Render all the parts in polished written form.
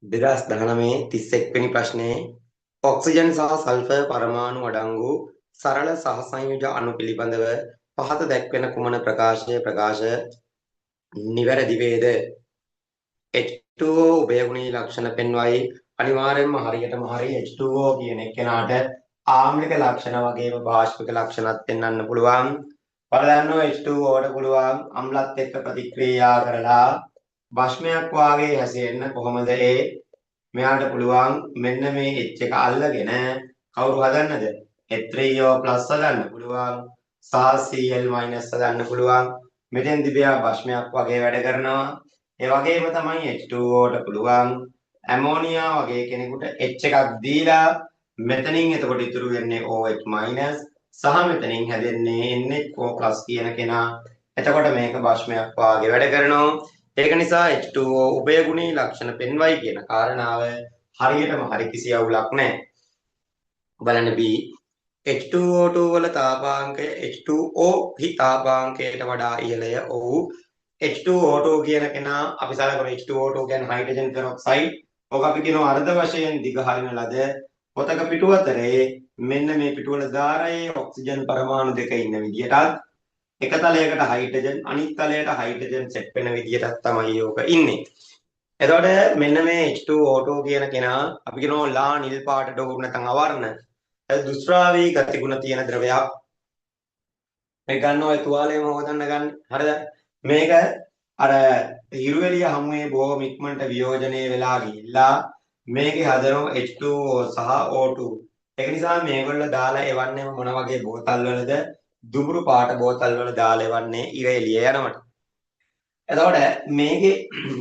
2019 31 වෙනි ප්‍රශ්නයේ ඔක්සිජන් සහ සල්ෆර් පරමාණු අඩංගු සරල සහසංයුජ අණු පිළිබඳව පහත දැක්වෙන කුමන ප්‍රකාශය ප්‍රකාශ නිවැරදි වේද? H2O උභයගුණී ලක්ෂණ පෙන්වයි. අනිවාර්යයෙන්ම හරියටම හරි. H2O කියන එක්කෙනාට ආම්ලික ලක්ෂණ වගේම භාෂ්මික ලක්ෂණත් පෙන්වන්න පුළුවන්. ඔයාලා දන්නවා H2O ට පුළුවන් අම්ලත් එක්ක ප්‍රතික්‍රියා කරලා භස්මයක් වාගේ හැසිරෙන්න. කොහොමද ඒ? මෙයාට පුළුවන් මෙන්න මේ H එක අල්ලගෙන කවුරු හදන්නද? H3O+ හදන්න පුළුවන් සහ Cl- හදන්න පුළුවන්. මෙතෙන්දි මෙයා භස්මයක් වගේ වැඩ කරනවා. ඒ වගේම තමයි H2O ට පුළුවන් ඇමෝනියා වගේ කෙනෙකුට H එකක් දීලා මෙතනින් එතකොට ඉතුරු වෙන්නේ OH- සහ මෙතනින් හැදෙන්නේ NH4+ කියන කෙනා. එතකොට මේක භස්මයක් වාගේ වැඩ කරනවා. ඒක නිසා H2O උභයගුණී ලක්ෂණ පෙන්වයි කියන කාරණාව හරියටම හරි, කිසි අවුලක් නැහැ. බලන්න B, H2O2 වල තාපාංකය H2O හි තාපාංකයට වඩා ඉහළය. ඔව්, H2O2 කියන කෙනා අපි සලකන H2O2 කියන්නේ හයිඩ්‍රජන් පෙරොක්සයිඩ්. ඔක අපි කියනවා අර්ධ වශයෙන් දිග හරින ලද පොතක පිටු අතරේ මෙන්න මේ පිටුවල ධාරයේ ඔක්සිජන් පරමාණු දෙක ඉන්න විදියටත් එක තලයකට හයිඩ්‍රජන් අනිත් තලයට හයිඩ්‍රජන් සෙට් වෙන විදියටත් තමයි ඕක ඉන්නේ. එතකොට මෙන්න මේ H2O2 කියන කෙනා අපි කියනවා ලා නිල් පාටට උරු නැත්නම් අවර්ණ දුෂ්‍රාවී ගතිගුණ තියෙන ද්‍රවයක්. මේ ගන්න ඔය තුවාලයම හොදන්න ගන්න. හරිද? මේක අර හිරු එළිය හමුවේ බොහොම ඉක්මනට වියෝජනය වෙලා ගිහිල්ලා මේකේ හදනවා H2O සහ O2. ඒක නිසා මේගොල්ලෝ දාලා එවන්නේම මොන වගේ බෝතල් වලද? දුඹුරු පාට බෝතල් වල දාලා එවන්නේ ඉර එළිය යනවට. එතකොට මේකේ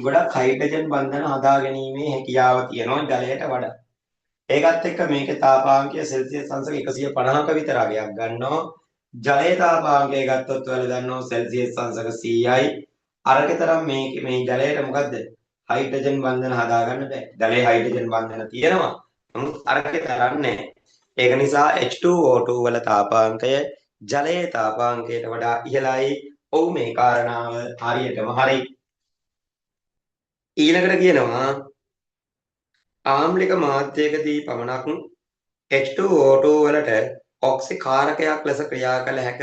ගොඩක් හයිඩ්‍රජන් බන්ධන හදා ගැනීමේ හැකියාව තියෙනවා ජලයට වඩා. ඒකත් එක්ක මේකේ තාපාංකය සෙල්සියස් අංශක 150ක විතර අගයක් ගන්නවා. ජලයේ තාපාංකය ගත්තොත් ඔයාලා දන්නවා සෙල්සියස් අංශක 100යි. අරකේ තරම් මේකේ මේ ජලයට මොකද්ද? හයිඩ්‍රජන් බන්ධන හදාගන්න බෑ. ජලයේ හයිඩ්‍රජන් බන්ධන තියෙනවා. නමුත් අරකේ තරම් නෑ. ඒක නිසා H2O2 වල තාපාංකය ජලයේ තාපාංකයට වඩා ඉහළයි. ඔව්, මේ කාරණාව හරියටම හරි. ඊළඟට කියනවා ආම්ලික මාධ්‍යයකදී පමණක් H2O2 වලට ඔක්සිකාරකයක් ලෙස ක්‍රියා කළ හැක.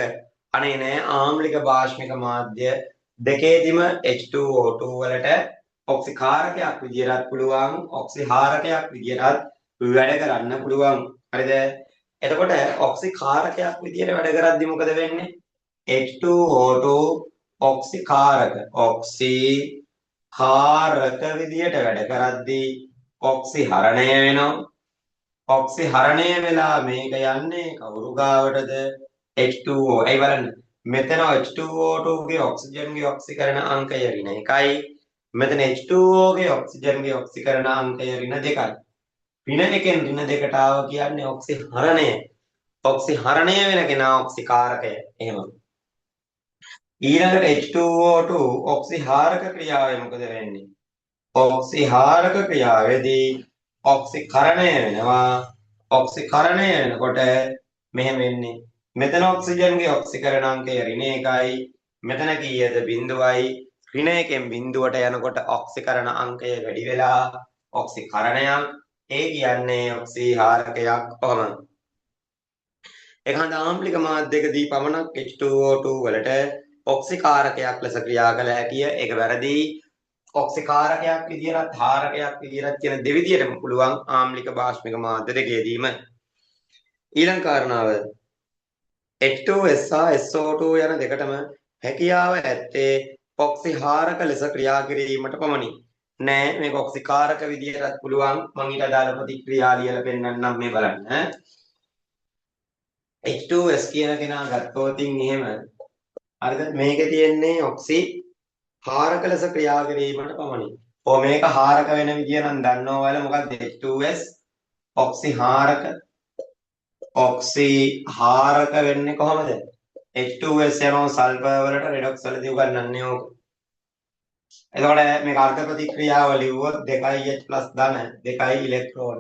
අනේ නෑ, ආම්ලික භාෂ්මික මාධ්‍ය දෙකේදීම H2O2 වලට ඔක්සිකාරකයක් විදියටත් පුළුවන්, ඔක්සිහාරකයක් විදියටත් වැඩ කරන්න පුළුවන්. හරිද? එතකොට ඔක්සිකාරකයක් විදියට වැඩ කරද්දි මොකද වෙන්නේ? H2O2 ඔක්සිකාරක ඔක්සිකාරක විදියට වැඩ කරද්දී ඔක්සිහරණය වෙනවා. ඔක්සිහරණය වෙලා මේක යන්නේ කවුරු ගාවටද? H2O. ඇයි බලන්න. මෙතන H2O2 ගේ ඔක්සිජන්ගේ ඔක්සිකරණ අංකය ඍණ 1යි. මෙතන H2O ගේ ඔක්සිජන්ගේ ඔක්සිකරණ අංකය ඍණ 2යි. ඍණ එකෙන් ඍණ දෙකට ආව කියන්නේ ඔක්සිහරණය. ඔක්සිහරණය වෙන කෙනා ඔක්සිකාරකය. එහෙම. ඊළඟට H2O2 ඔක්සිහාරක ක්‍රියාවේ මොකද වෙන්නේ? ඔක්සිහාරක ක්‍රියාවේදී ඔක්සිකරණය වෙනවා. ඔක්සිකරණය වෙනකොට මෙහෙම වෙන්නේ. මෙතන ඔක්සිජන්ගේ ඔක්සිකරණ අංකය ඍණ 1යි. මෙතන කීයද? බිඳුවයි. ඍණ එකෙන් බිඳුවට යනකොට ඔක්සිකරණ අංකය වැඩි වෙලා ඔක්සිකරණයක්. ඒ කියන්නේ ඔක්සිහාරකයක්. කොහොම? ඒක හන්ද ආම්ලික මාධ්‍යකදී පමණක් H2O2 වලට ඔක්සිකාරකයක් ලෙස ක්‍රියා කළ හැකිය. ඒක වැරදි. ඔක්සිකාරකයක් විදියටත් හාරකයක් විදියටත් කියන දෙවිදියටම පුළුවන් ආම්ලික භාෂ්මික මාධ්‍ය දෙකේදීම. ඊළඟ කාරණාව H2S සහ SO2 යන දෙකටම හැකියාව ඇත්තේ ඔක්සිහාරක ලෙස ක්‍රියා කිරීමට පමණි. නෑ, මේක ඔක්සිකාරක විදියටත් පුළුවන්. මං ඊට අදාළ ප්‍රතික්‍රියා ලියලා පෙන්නන්නම් මේ බලන්න. H2S කියන කෙනා ගත්තොත් එහෙම හරිද? මේකේ තියෙන්නේ ඔක්සි හාරක ලෙස ක්‍රියා කිරීමට පමණි. ඔව්, මේක හාරක වෙන විදිය නම් දන්නවා ඔයාලා. මොකක්ද H2S ඔක්සිහාරක? ඔක්සිහාරක වෙන්නේ කොහොමද? H2S යනවා සල්ෆර් වලට. රෙඩොක්ස් වලදී උගන්වන්නේ ඕක. එතකොට මේක අර්ධ ප්‍රතික්‍රියාව ලිව්වොත් 2H+ ධන 2 ඉලෙක්ට්‍රෝන.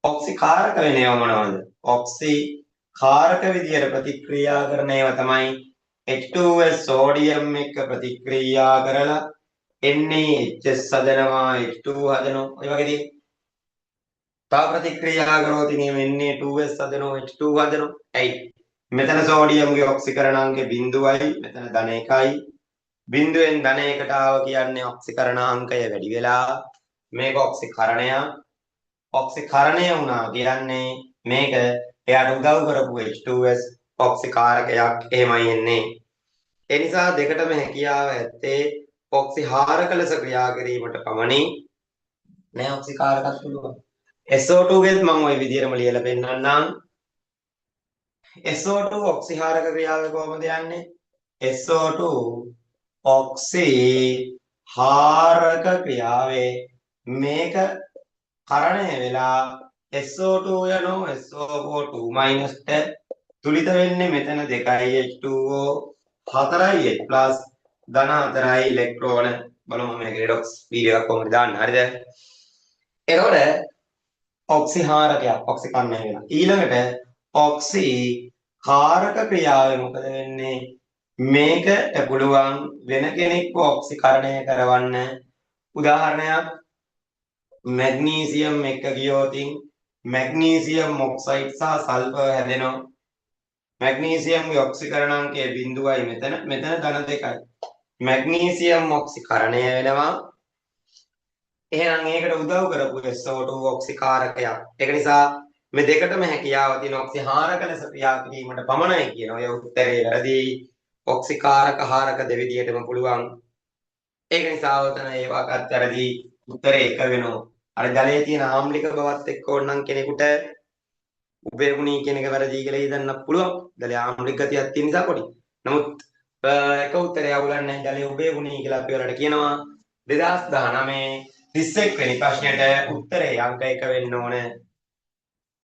ඔක්සිකාරක වෙන ඒවා මොනවද? ඔක්සිකාරක විදියට ප්‍රතික්‍රියා කරන ඒවා තමයි H2S sodium එක්ක ප්‍රතික්‍රියා කරලා NaHS හදනවා, H2 හදනවා. ඔය වගේ තියෙන්නේ. තව ප්‍රතික්‍රියා කරොත් ඉතින් Na2S හදනවා, H2 හදනවා. ඇයි? මෙතන සෝඩියම්ගේ ඔක්සිකරණ අංකය බිංදුවයි, මෙතන ධන 1යි. බිංදුවෙන් ධන 1ට ආව කියන්නේ ඔක්සිකරණ අංකය වැඩි වෙලා. මේක ඔක්සිකරණයක්. ඔක්සිකරණය වුණා කියන්නේ මේක එයාට උදව් කරපු H2S ඔක්සිකාරකයක් එහෙමයි එන්නේ. ඒ නිසා දෙකටම හැකියාව ඇත්තේ ඔක්සිහාරක ලෙස ක්‍රියා කිරීමට පමණි. නෑ, ඔක්සිකාරකත් පුළුවන්. SO2 ගෙත් මම ඔය විදිහටම ලියලා පෙන්නන්නම්. SO2 ඔක්සිහාරක ක්‍රියාව කොහොමද යන්නේ? SO2 ඔක්සිහාරක ක්‍රියාවේ මේක කරණය වෙලා SO2 යනෝ SO4 2- ට තුලිත වෙන්නේ මෙතන 2යි H2O 4යි H+ ධන 4යි ඉලෙක්ට්‍රෝන. බලමු මේක රිඩොක්ස් වීඩියෝ එකක් කොහොමද දාන්නේ. හරිද? එතකොට ඔක්සිහාරකයක් ඔක්සිකරණය වෙනවා. ඊළඟට ඔක්සිකාරක ක්‍රියාවේ මොකද වෙන්නේ? මේකට පුළුවන් වෙන කෙනෙක්ව ඔක්සිකරණය කරවන්න. උදාහරණයක් මැග්නීසියම් එක ගියොතින් මැග්නීසියම් ඔක්සයිඩ් සහ සල්ෆර් හැදෙනවා. මැග්නීසියම්ගේ ඔක්සිකරණ අංකය බිංදුවයි, මෙතන මෙතන ධන 2යි. මැග්නීසියම් ඔක්සිකරණය වෙනවා. එහෙනම් ඒකට උදව් කරපු SO2 ඔක්සිකාරකයක්. ඒක නිසා මේ දෙකටම හැකියාව තියෙන ඔක්සිහාරක ලෙස ක්‍රියා කිරීමට පමණයි කියන ඔය උත්තරේ වැරදි. ඔක්සිකාරක හාරක දෙවිදියටම පුළුවන්. ඒක නිසා ඔතන ඒ වාකත් වැරදි. උත්තරේ 1 වෙනවා. අර ජලයේ තියෙන ආම්ලික බවත් එක්ක ඕනනම් කෙනෙකුට උභයගුණී කියන එක වැරදි කියලා හිතන්න පුළුවන්. ජලයේ ආම්ලික ගතියක් තියෙන නිසා පොඩි. නමුත් එක උත්තරේ අවුලක් නැහැ. ජලයේ උභයගුණී කියලා අපි ඔයාලට කියනවා. 2019 31 වෙනි ප්‍රශ්නෙට උත්තරේ අංක 1 වෙන්න ඕන.